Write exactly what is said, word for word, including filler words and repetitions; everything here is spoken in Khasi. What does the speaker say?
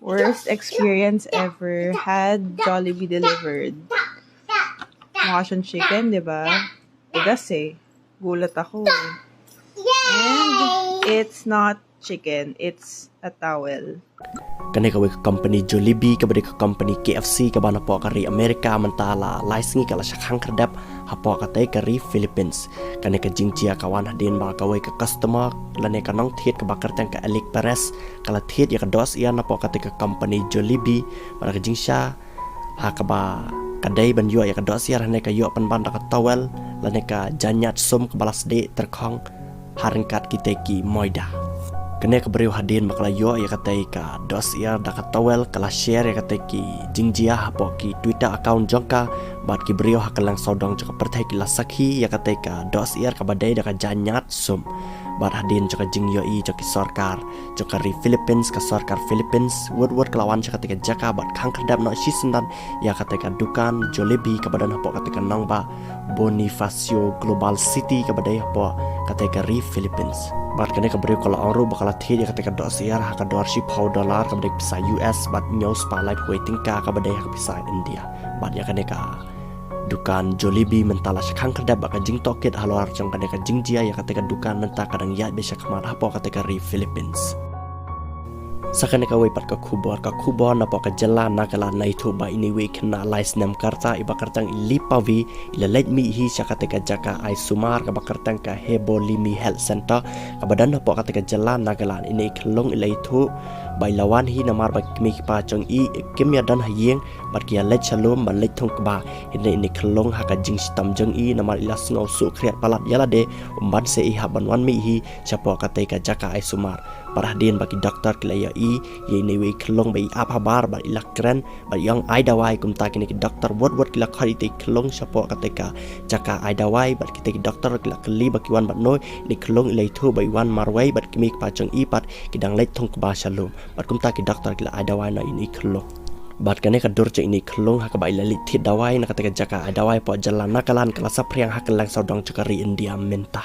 Worst experience ever had Jollibee delivered. Mawashan chicken, diba? Tiga se. Gulat ako eh. And it's not chicken, it's a towel. Kane kawei ka company Jollibee kaba dei ka company K F C kaba napoh ka ri America mynta la lai sngi ka la shah khang khyrdep hapoh katei ka ri Philippines. Kane ka jingjia ka wan hadien ba kawei ka customer lane ka nongthied kaba kyrteng ka Alec Perez ka la thied ïa ka dohsyiar napoh katei ka company Jollibee bad ka jingshisha ha kaba ka dei ban ïoh ïa ka dohsyiar hynrei ka ïoh pynban da ka towel lane ka jaiñiat sum kaba la sdieh tyrkhong ha ryngkat kitei ki moida. Kane ka briew hadien ba ka la ïoh ïa katei ka dohsyiar da ka towel ka la share ïa katei ki jingjia hapoh ki Twitter account jong ka bad ki briew ha kylleng sawdong jong ka pyrthei ki la sakhi ïa katei ka dohsyiar kaba dei da ka jaiñiat sum. Bad hadien jong ka jingïohi jong ki sorkar jong ka ri Philippines, ka sorkar Philippines wut wut ka la wan sha katei ka jaka bad khang khyrdep noh shisyndon ïa katei ka dukan Jollibee kaba don hapoh katei ka nongbah Bonifacio Global City kaba dei hapoh katei ka ri Philippines. Bad kane ka briew ka la ong ruh ba ka la thied ïa katei ka dohsyiar ha ka dor shiphew dollar kaba dei ka pisa U S bad hynñiew spah laiphew wei tyngka kaba dei ha ka pisa India. Bad ïa kane ka dukan Jollibee mynta la shah khang khyrdep bad ka jingtohkit halor jong kane ka jingjia ïa katei ka dukan mynta ka dang ïaid beit sha khmat hapoh katei ka ri Philippines. Sa kane kawei pat ka khubor, ka khubor napoh ka jylla Nagaland na ïathuh ba ine iwei i khynnah lai snem ka rta iba kyrteng i Lipavi i la leit mih hi sha katei ka jaka ai sumar kaba kyrteng ka Hebolimi Health Center kaba don hapoh katei ka jylla Nagaland. Ine i khyllung i la ïathuh ba i la wan hi namar ba ki kmie ki kpa jong i kim ïa don ha ïing bad ki ïa leit sha lum ban leit thung kba. Hynrei ine i khyllung ha ka jingshitom jong i namar i la sngew suk khriat palat ïa lade ym ban sa i hap ban wan mih hi shapoh katei ka jaka ai sumar. Bad hadien ba ki doktor ki la ïohi ïa ine iwei i khyllung ba i ap habar bad i la kren bad i ong ai dawai, kumta kine ki doktor wut wut ki la khot ïa itei i khyllung shapoh katei ka jaka ai dawai bad kitei ki doktor ki la kylli ba ki wan bad no. Ine i khyllung i la ïathuh ba i wan marwei bad ki kmie ki kpa jong i pat ki dang leit thung kba sha lum. Bad kumta ki doktor ki la ai dawai na ine i khyllung. Bad kane ka dur jong ine i khyllung ha kaba i la leit thied dawai na katei ka jaka ai dawai hapoh jylla Nagaland ka la saphriang ha kylleng sawdong jong ka ri India mynta.